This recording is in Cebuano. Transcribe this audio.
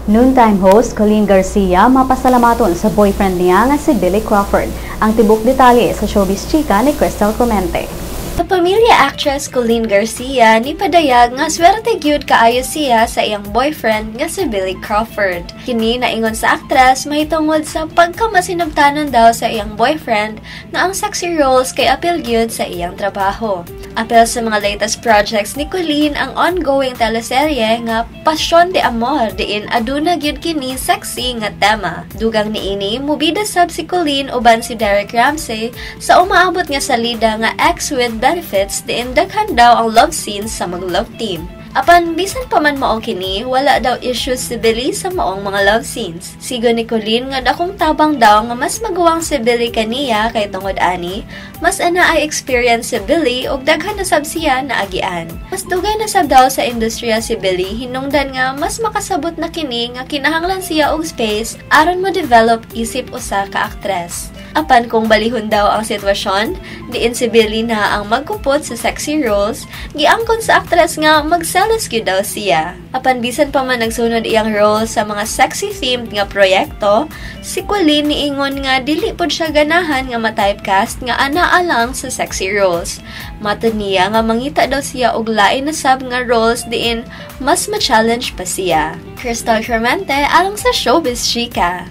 Noontime host Colleen Garcia mapasalamaton sa boyfriend niya nga si Billy Crawford. Ang tibok detalye sa Showbiz Chika ni Crystal Clemente. Kapamilya actress Colleen Garcia ni padayag nga swerte gyud kaayo siya sa iyang boyfriend nga si Billy Crawford. Kini naingon sa actress mahitungod sa pagkamasinabtanon daw sa iyang boyfriend nga ang sexy roles kay apil gyud sa iyang trabaho. Apil sa mga latest projects ni Colleen ang ongoing teleserye nga Pasyon de Amor, diin aduna gyud kini sexy nga tema. Dugang niini, mubida sab si Colleen uban si Derek Ramsey sa umaabot nga salida nga Ex with Benefits, diin daghan daw ang love scenes sa mag-love team. Apan bisan pa man mao kini, wala daw issues si Billy sa maong mga love scenes. Sigo ni Colleen nga dakong tabang daw nga mas maguwang si Billy kaniya kay tungod ani, mas anaay experience si Billy ug daghan na sab siya naagian. Mas dugay na sab daw sa industriya si Billy, hinungdan nga mas makasabot na kini nga kinahanglan siya og space aron mo develop isip usa ka aktres. Apan kung balihon daw ang sitwasyon, diin si Billy na ang magkupot sa sexy roles, giangkon sa aktres nga magselos gyud daw siya. Apan bisan pa man nagsunod iyang role sa mga sexy themed nga proyekto, si Colleen niingon nga dili pod siya ganahan nga ma-typecast nga anaa lang sa sexy roles. Matod niya nga mangita daw siya og lain na sab nga roles diin mas ma-challenge pa siya. Crystal Clemente alang sa Showbiz Chika.